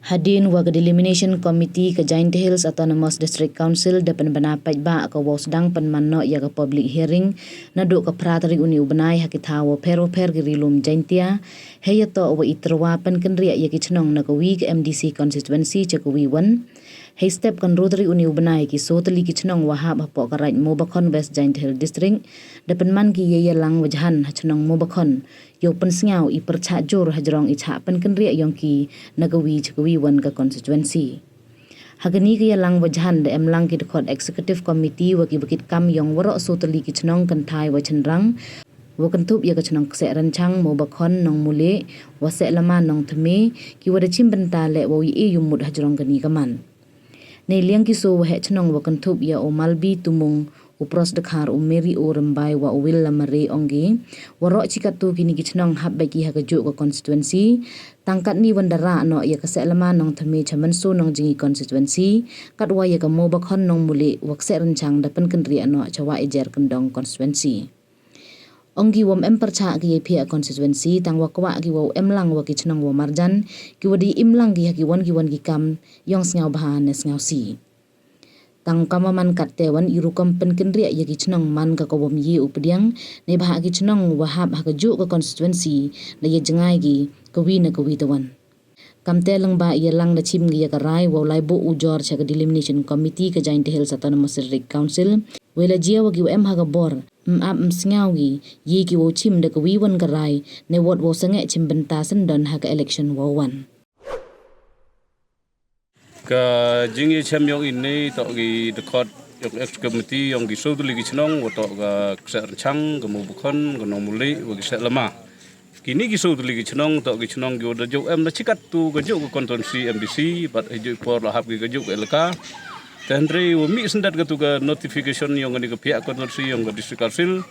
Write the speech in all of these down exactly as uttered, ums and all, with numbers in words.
Hadien wa ka Delimitation Committee ka Jaintia Hills Autonomous District Council da pynbna paidbah ka wow sdang pynman noh ya ka public hearing naduh ka phra tarik uni u bnai ha ki thaw wapher wapher ki ri lum Jaintia, hei yatoh wa i tyrwa pynkynriah ya ki chnong na ka wi ka M D C constituency cha ka wi wan. Hei step ka ynru tarik uni u bnai ki soo tylli ki chnong wa hap hapoh ka Raid Mobakhon, West Jaintia Hills District, da pynman ki ya i yalang wa jhan ha chnong Mobakhon yow pynsngow i pyrchah jur hajrong i chah pynkynriah yong ki na ka wi cha ka wi wan ka constituency. Ha kani ka yalang wa jhan da em lang ki dkhot Executive Committee wa ki bakit kam yong waroh soo tylli ki chnong kynthai wa chynrang, wa kynthup ya ka chnong Kseh Rynchang, Mobakhon, Nongmuleh, wa Sehlama, Nongthymme, ki wa da chim bynta leh wow i e yumut hajrong kani ka man. Neiliang ki soo waheh chnong wa kynthup ya u Malbi Tumung, u Pros Dkhar, u Mary, u Rymbai wa u Will Lamare, ong ki, waroh chi katto kini ki chnong hap beit ki ha ka juh ka constituency. Tang katni wan da rah noh ya ka Sehlama, Nongthymme cha Mynso Nongjngi constituency, katwa ya ka Mobakhon, Nongmuleh wa Kseh Rynchang da pynkynriah noh cha Wahiajer Kyndong constituency. Ong ki wym em pyrchah ki ya i phiah constituency, tang wa kwah ki wow em lang wa ki chnong wa marjan, ki wa da im lang ki ha ki wan ki wan ki kam yong sngowbha ne sngowsih. Tang kam wa man katte wan i rukom pynkynriah ya ki chnong man ka ka wym ye u pdiang, neibhah ki chnong wa hap ha ka juh ka constituency da ya jngai ki ka wi na ka wi te wan. Kamte lyngba i yalang da chim ki ya ka rai wow lai buh ujor cha ka Delimitation Committee ka Jaintia Hills Autonomous District Council, wei la jia wa ki wa em ha ka bor, ym ap ym sngow ki, ye ki wow chim da ka wi wan ka rai, ne wot wow sangeh chim bynta syndon ha ka election wow wan. Ka jingyachem yong i ne toh ki dkhot yong ex committee yong ki soo tylli ki chnong, wa toh ka Kseh Rynchang, ka Mobakhon, ka Nongmuleh, wa ki Sehlama. Kini ki soo tylli ki chnong toh ki chnong ki wa da jooh em na chi katto ka juh ka constituency M D C, bad hajooh i por la hap ki ka juh ka elaka. Te hynrei wa mih syndet katto ka notification yong kani ka phiah constituency yong ka District Council,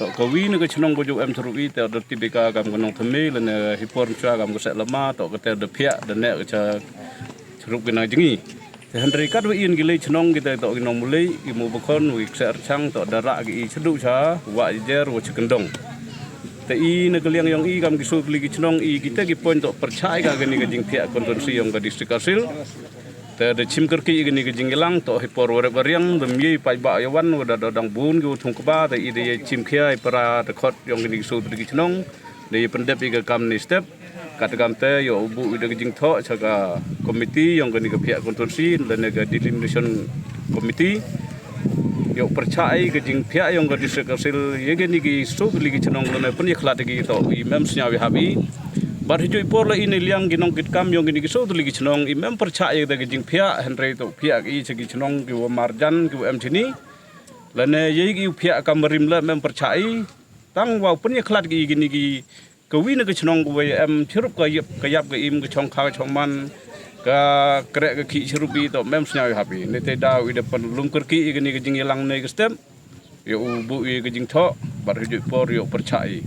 toh ka wi na ka chnong ka jooh em chirup i, te da tip i ka kam ka Nongthymme, lane hi por mynchwa kam ka Sehlama, toh kate da phiah da neh ka cha chirup ki Nongjngi. Te hynrei katwa i ki lai chnong kite toh ki Nongmuleh, ki Mobakhon, wa ki Kseh Rynchang, toh da rah ki i chaduh cha Wahiajer wa cha Kyndong. Te i na ka liang yong i kam ki soo tylli ki chnong, i kite ki point toh pyrchah i ka kani ka jingphiah constituency yong ka District Council. Te da chim kyrkieh i kani ka jingyalang, toh hi por wa rep wa riang, da ym ye i paidbah ya wan, wa da da dang bun ki wa thung kba, te i da ya chim khia i para dkhot yong kani ki soo tylli ki chnong, da ya pyndep i ka kam ni step. Kat kamte yow buh i da ka jingthoh cha ka committee yong kani ka phiah constituency, lane ka Delimitation Committee, yow pyrchah i ka jingphiah yong ka District Council ya kani ki soo tylli ki chnong, lane pynyakhlad ki toh i ym em sngow i hap i. Bad hajooh i por la i neiliang ki nongkitkam yong kini ki soo tylli ki chnong, i ym em pyrchah ya ka jingphiah, hynrei toh phiah ki cha ki chnong ki wa marjan ki wa em chini. Lane ya ki u phiah kam rim la ym em pyrchah i. Tang wa u pynyakhlad ki kini ki ka wi na ka chnong ka wa em chirup ka yap ka yap ka im, ka chong kha ka chong man, ka kreh ka khih chirup i, toh ym em sngow i hap i. Neite daw i da pynlum kyrkieh i kani ka jingyalang ne ka step, yow buh i ka jingthoh, bad hajooh i por yow pyrchah i.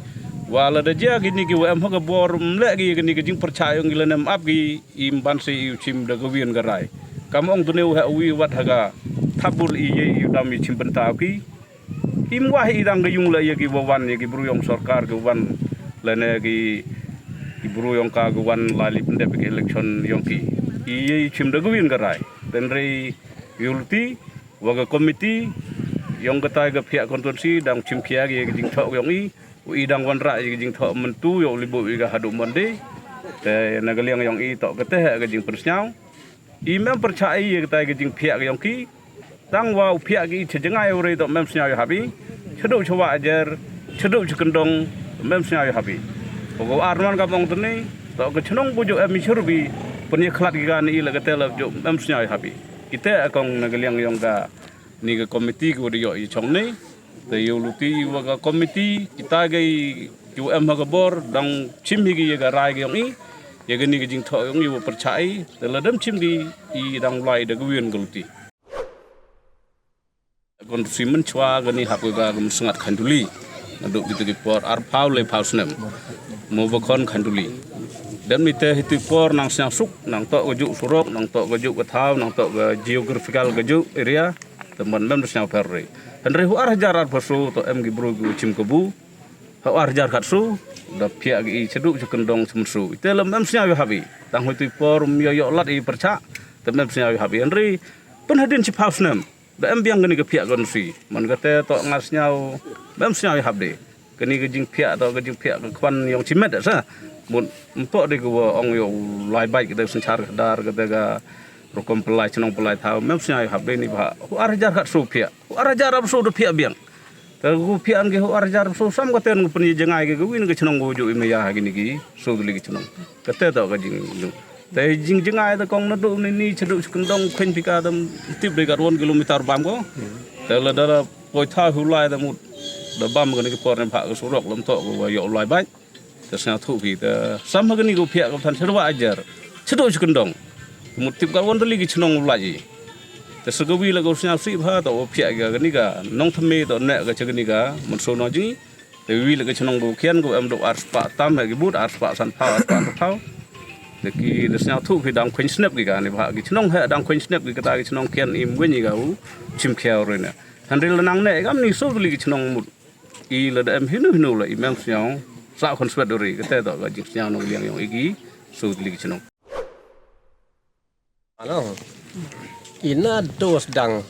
Wa la da jia kini ki wa em ha ka bor ym leh ki kani ka jingpyrchah yong ki lane ym ap ki, i ym ban se i u chim da ka wi wan ka rai. Kam ong tune u heh wi wat ha ka thapbul i ye i u dam i chim bynta ki. Im wah i dang ka yung la ya ki wa wan, ya ki bru yong sorkar ki wan, lane ki, ki bru yong ka ki wan lai li pyndep ki election yong ki. I ye i chim da ka wi wan ka rai. Te hynrei yow luti wa ka committee yong katai ka phiah constituency dang chim khia ki ya ka jingthoh yong i, wa i dang wanrah ya ka jingthoh mynta yow li buh i ka haduh Monday. Te na ka liang yong i toh kate ka jingpynsngow. I ym em pyrchah i ya katai ka jingphiah ka yong ki. Tang wa u phiah ki cha jngai u rei toh ym em sngow i hap i. Chaduh cha Wahiajer, chaduh cha Kyndong, ym em sngow i hap i. Wa ka ar man kam ong tuni, toh ka chnong ka jooh em i chirup i, pynyakhlad ki kani i la kate la jooh ym em sngow i hap i. Kite a kong na ka liang yong kani ka committee ki wa da yoh i chong ni. Te yow luti wa ka committee, kita ki, ki wa em ha ka bor, dang chim hi ki ya ka rai ki yong i, ya kani ka jingthoh yong i wa pyrchah i, te la dam chim ki, i dang lai da ka wi wan ka luti. Kon si mynchwa kani hap ka ka Mynsngat Khanduli. Naduh kitu ki por arphaw laiphaw snem. Mobakhon Khanduli. Dam ni te hitu i por nang sngowsuk, nang toh ka juh surok, nang toh ka juh ka thaw, nang toh ka geographical ka juh area. Te man ym em da sngowpher re. Hynrei ha u ar hajar arphaw soo toh em ki bru ki wa chim kabu. Ha u ar hajar khatsoo, da phiah ki i chaduh chakyndong chamynsaw. Te la mem sñiaw yoh hap i. Tang hoi tu i por ym yoh yoh lad i pyrchah, te mem sñiaw yoh hap i. Hynrei, pynhadien chiphaw snem, da em biang kani ka phiah ka nusi. Man kate toh nga sñiaw, mem sñiaw yoh hap de. Kani ka jingphiah toh ka jingphiah ka khwan yong chimet sa. Mut ym toh de ka wa ong yow lai bait kate ka synchar ka dar kate ka rukom pynlai chnong pynlai thaw. Mem sñiaw yoh hap de ni bha. Hu ar hajar khatsoo phiah. Hu ar hajar khatsoo da phiah biang. Te ku phiah ki hu ar hajar khatsoo sam kate ka pynjngai ka ka win ka chnong ka wa ju i maya ha kini ki soo tylli ki chnong. Kate toh ka jing. Te jingjngai te kong naduh ni ni chaduh chakyndong kheiñ phi ka dam tip de ka ruan kilometer bam ko. Te la da poi thaw hu lai da mut da bam kani ki por ne bha ka surok lam toh ka wa yoh lai bait. Te sñiawthooh phi te sam ha kani ka phiah ka than chyrwa ajar. Chaduh chakyndong. Te mut tip ka ruan tylli ki chnong u lai i. Te sa ka wi la ka sñiawsih bha toh wa phiah ka kani ka nongthymme toh ne ka cha kani ka mynsaw nongjngi. Te wi la ka chnong ka u khian ka u em dooh ar spah tam ha ki booth ar spah san phaw ar spah ar phaw. Te ki da sñiawthooh phi dang kheiñ snep ki ka ni bha ki chnong ha dang kheiñ snep ki kata ki chnong khian im win i ka u chim khiaw re na. Hynrei la nang ne kam ni soo tylli ki chnong mut. I la da em hinu hinu la i mem sñiaw. Sa khon swet dori kate toh ka jingsñiaw nong liang yong i ki soo tylli ki chnong. Ano, i na dos dang,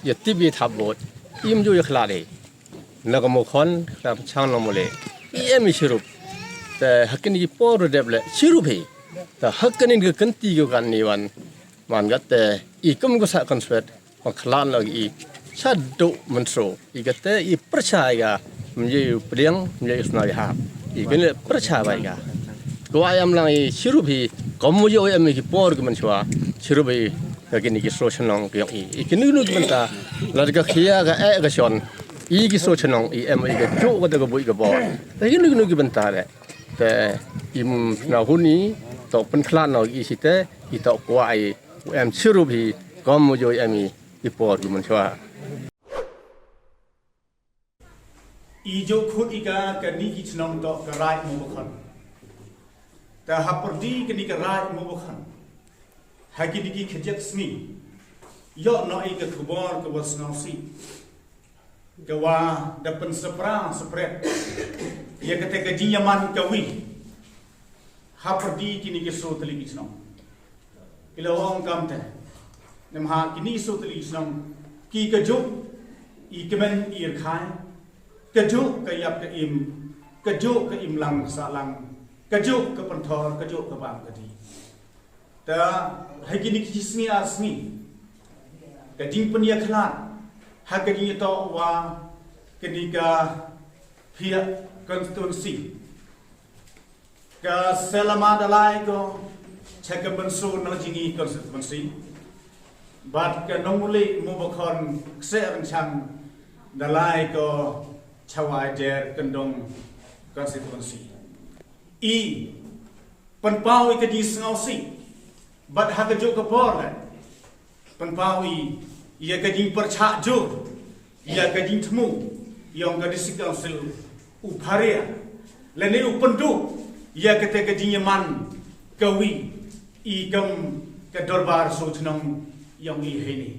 ya tip i thap bot, im ju ya khlad i. Na ka Mukhon, ka chang na mule. I em i chirup. Te ha kini ki por dep le, chirup hi. Te ha kini ka kynti ka kan ni wan. Man gat te, i kum ko sa kan swet, ma khlad la i. Chaduh mynsaw. I kate i pyrchah i ka, mye u pdiang, mye u sna i hap. I kini pyrchah bai ka. Ko ayam lang i chirup hi, kom mo yo em i ki por ki mynchwa, chirup hi, ka kini ki soo chnong ki yong i. I kini nu ki bynta, la ka khia ka e ka shon, i ki soo chnong, i em i ka juk ka da ka bui ka bor. I kini nu ki bynta le. Te, im na huni, toh pynkhlad no i site, i toh kwah i, u em chirup hi, kom mo yo em i, i por ki mynchwa. I ju khut i ka kani ki chnong toh ka Raij Mobakhon. Te hapyrdi kani ka Raij Mobakhon. Ha kini ki khajak sngi. Yoh no i ka khubor ka wa sngewsih. Ka wa da pynsapra sapret. Ya kate ka jingyaman ka wi. Hapyrdi kini ki soo tylli ki chnong. Ki la ong kam te. Namha kini soo tylli ki chnong. Ki ka juk i kmen i rkhai. Ka juk ka yap ka im. Ka juk ka im lang sa lang. Ka juk ka pynthor, ka juk ka bam ka di. Ta, ha kini ki sngi ar sngi. Ka jingpynyakhlad. Ha ka jingtoh wa kini ka phiah constituency. Ka Selama da lai ko cha ka Mynso Nongjngi constituency. Bad ka Nongmulih Mobakhon Kseh Rynchang da lai ko cha Waider Kyndong constituency. I pynpaw i ka jingsngewsih bad ha ka juk ka por le. Pynpaw i, ya ka jingpyrchah jur, ya ka jingthmu, yong ka District Council u pharia, lane u pynduh, ya kate ka jingyaman, ka wi, i kam ka dorbar soo chnong, yong i heini.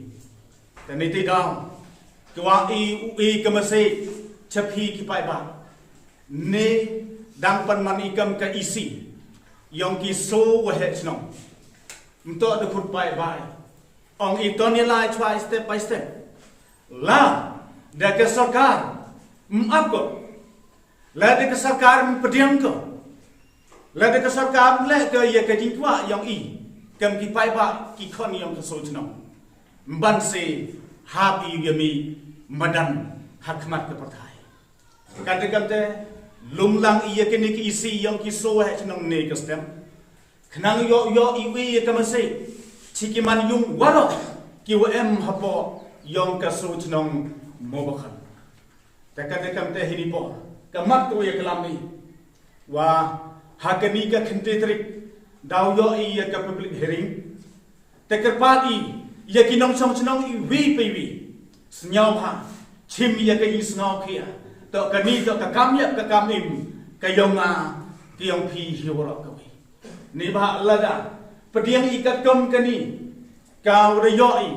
Te ni te daw, ka wa i u i ka message, cha phi ki paidbah. Ni dang pynman i kam ka E C, yong ki soo waheh chnong. Mtoh da khut paidbah. Ong i to ni lai chwa step by step. La, da ka sorkar, m ap ko. La da ka sorkar m pdiang ko. La da ka sorkar m leh ko ya ka jingkwah yong i. Kam ki paidbah, ki khon yong ka soo chnong. Mban se, hap i ya mi, madan, ha khmat ka pyrthai. Kate kate, lum lang i ya kini ki E C yong ki soo waheh chnong ne ka stem. Khnang yoh yoh i wi ya ka message. Chi ki man yung waroh ki wa em hapoh yong ka soo chnong Mobakhon. Te kate kate hini por. Ka mat ko ya ka lam i. Wa ha kani ka khyndai tarik. Daw yoh i ya ka public hearing. Te kyrpad i, ya ki nongchong chnong i wi pa i wi. Sñiaw bha, chim ya ka i sñiaw khia. Toh kani toh ka kam yap ka kam im, ka yong nga, ka yong phi hi waroh ka wi. Ni bha lada, pdiang i katkum kani, ka wa da yoh i,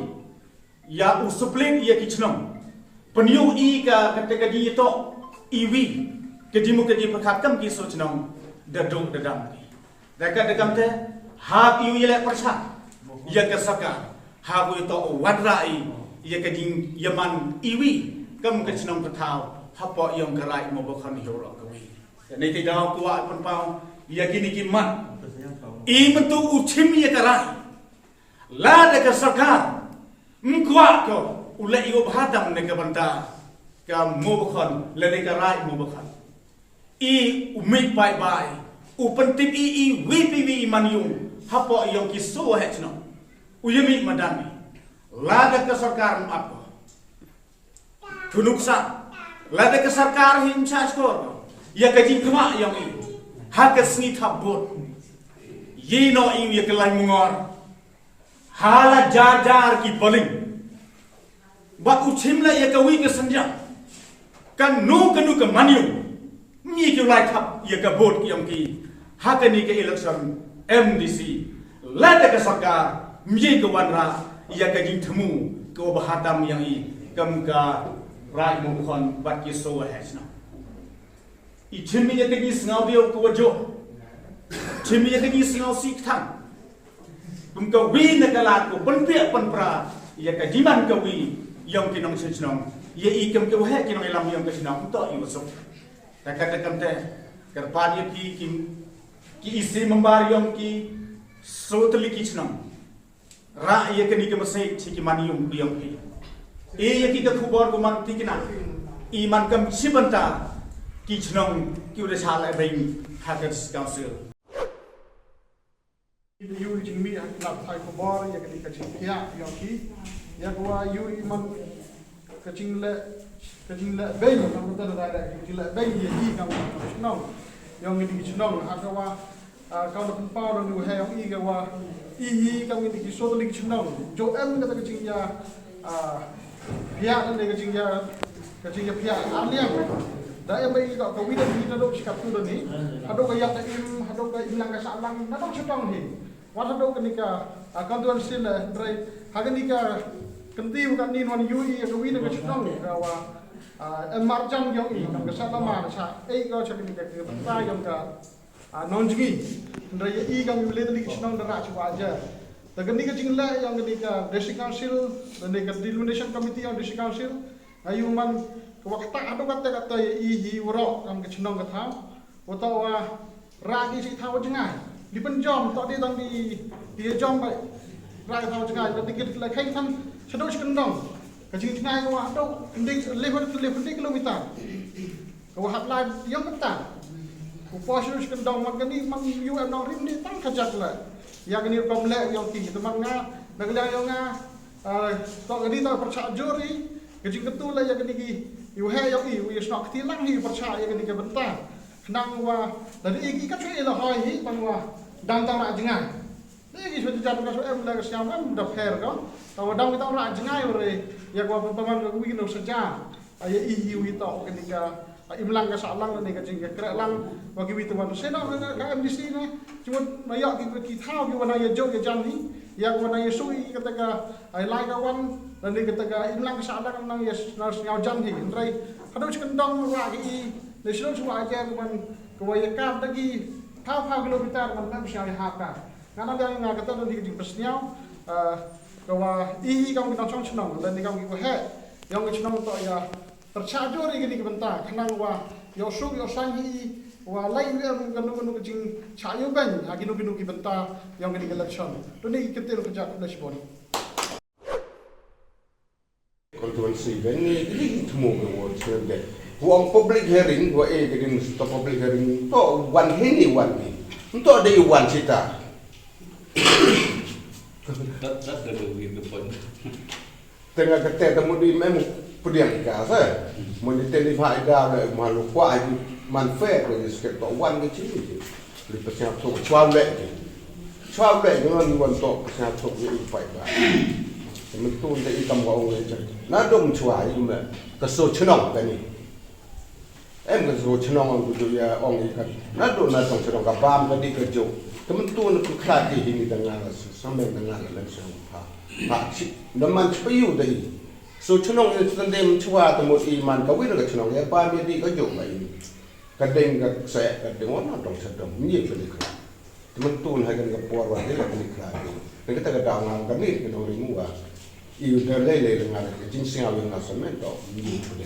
ya u split ya ki chnong. Pynyoo i ka kate ka jingtoh, i wi. Ka jingmut ka jingpyrkhat kam ki soo chnong da duk da dam ki. Da ka da kam te, hap i u yaleh pyrshah ya ka sorkar, hap u toh u wanrah i ya ka jingyaman iwi kam ka chnong ka thaw hapoh yong ka Raij Mobakhon hi waroh kawi. Te nei te daw kwah pynpaw ya kini ki mat. I myntu u chim ya ka rai. Lada ka sorkar ym kwah ko u leh i u bha tam ne ka bynta ka Mobakhon lane ka Raij Mobakhon, i u mih paidbah, u pyntip i iwi pa iwi i manyung hapoh yong ki soo waheh chnong, u ya mih madan i. Lada ka sorkar ym ap ko, tu nuksa, lada ka sorkar hi ym chah chkor ya ka jingkwah yong i ha ka sngi thap vote, ye noh i ya ka lain mongor ha la jar jar ki polling. Bad u chim leh ya kawi ka synjam, kano kano ka manyung ym ye ki u lai thap ya ka vote yong ki ha kani ka election M D C. Lada ka sorkar ym ye ka wanrah ya ka jingthmu ka u bha tam yong i kam ka Raij Mobakhon bad ki soo waheh chnong. I chim i ya ka jingsngew diaw ka wa jooh, chim i ya ka jingsngew sih kthang. Kum kawi na ka lad ko pynpiah pynpra ya ka jingman kawi yong ki nongchong chnong, ya i kam ka waheh ki nongyalam yong ka chnong, ym toh i wa suk. Te ka da kam te, kyrpad ya ki, ki, ki EC member yong ki soo tylli ki chnong, rah ya kani ka message cha ki manyung ka yong ki. E ya ki ka khubor ko man tikna, i man kam chi bynta ki chnong ki u da chah leh beiñ ha ka District Council. Yow i jingmih ha ki lad pathai khubor ya kani ka jingphiah yong ki, ya ka wa yow i man ka jingleh, ka jingleh beiñ, kam ka da da ka jingleh beiñ ya i kam ka chnong yong kini ki chnong, ha ka wa, ah, kam da pynpaw da u waheh yong i ka wa i hi kam kini ki soo tylli ki chnong, jooh em kata ka jingya, ah, phiah, lane ka jingya, ka jingya phiah ar liang. Da em i ka, ka wi da ni, da dooh chi kattu da ni, hadooh ka yap da im, hadooh ka imlang ka sahlang, na dang chatong hi. Wat hadooh kani ka, ah, constituency le, hynrei ha kani ka kynti wa katni wan yow i ka wi na ka chnong ka wa, ah, em marjan yong i kam ka Sahlamar cha, e ko cha kani ka, ka bynta yong ka, ah, nongjngi. Hynrei ya i kam i le tylli ki chnong da rah chi wa jer. Te kani ka jingleh yong kani ka District Council, lane ka Delimitation Committee yong District Council, nga yow man ka wa ktah hadooh katte katte ya i hi waroh kam ka chnong ka thaw, wa toh wa rah ki chi thaw wa jngai. Di pynjom, toh di tang di, di jom bai. Rah ki thaw wa jngai, toh di ki la kheiñ than, chadooh chi kyndong. Ka jingjngai ka wa hadooh, ndik, le phaw, le phaw ndik kilometer. Ka wa hap lai yong kata. Ka wa chadooh chi kyndong, man kani, man yow em nongrim ni tang ka jaka le. Ya kani rukom leh yong ki, te man nga, na ka liang yong nga, ah, toh kani toh pyrchah jur i, ka jingkyntu le ya kani ki, i waheh yong i, wa ya snoh kti lang hi pyrchah ya kani ka bynta. Khnang wa, da di i ki ka chui i la hoi hi, tang wa, dang tang rah jngai. Ni ki chwa jam ka chwa em la ka siam em da pher ko. Tang wa dang tang rah jngai wa re, ya ka wa pynpaman ka wi no saja. Ah, ya i hi wi toh kani ka, ah, imlang ka sahlang lane ka jingyakrehlang wa ki wi te wan. Sena ka, ka M D C ne, chimut na ya ki, ki thaw ki wa na ya jooh ya jan hi, ya ka wa na ya sui kata ka, ah, lai ka wan, lane kata ka imlang ka sahlang na ya s-, na sngewjan hi. Hynrei hadooh chi kyndong wa ki i, ne shnong chwa ya ka wan, ka wa ya kap da ki, phaw phaw kilometer wan, na sngewjan ha ka. Nga na liang nga kata da ni ka jingpynsngew, ah, ka wa i hi kam ki nongchong chnong, lane kam ki waheh yong ka chnong toh ya pyrchah jur i kini ki bynta, khnang wa yow suk yow saiñ hi, wa lai em kano kano ka jingchah yow beiñ ha kino kino ki bynta yong kini ki election. To ni ki kynti ka jaka le chibon. Constituency, kani, kani thmu ka wa chirde. Wa ong public hearing, wa e kani toh public hearing, toh wan hi ni wan ni. Toh dei wan chita. That, that's the way we the point. Te nga kate te mut i mem pdiang i ka sa. Mut i te ni pha i da le ma lu kwa i man fe ko ni sket toh wan ka chi. Li psiang toh chwa le ki. Chwa le ki ngan wan toh psiang toh ni i pai ba. Te mut tu te i kam ka ong le cha. Na dong chwa i me ka soo chnong kani. Em ka soo chnong ong ku ju ya ong i ka. Na dong na dong chnong ka bam ka di ka ju. Te mut tu na ku khla ki hi ni da nga la sa men da nga la len sa pha. Pha chi. Na man chi pa yu da i. Soo chnong i tang dem chwa te mut i man ka wi na ka chnong ya bam ya di ka ju ma i. Ka ding ka se, ka ding wan dong sa dong, ni peli khla. Te man tu na ka ni ka por wa de la peli khla de. Ni kata ka daw nga ka ni ka dong ri mu wa. I da lei lei la nga ka jingsngew ya nga sa men to, ni peli.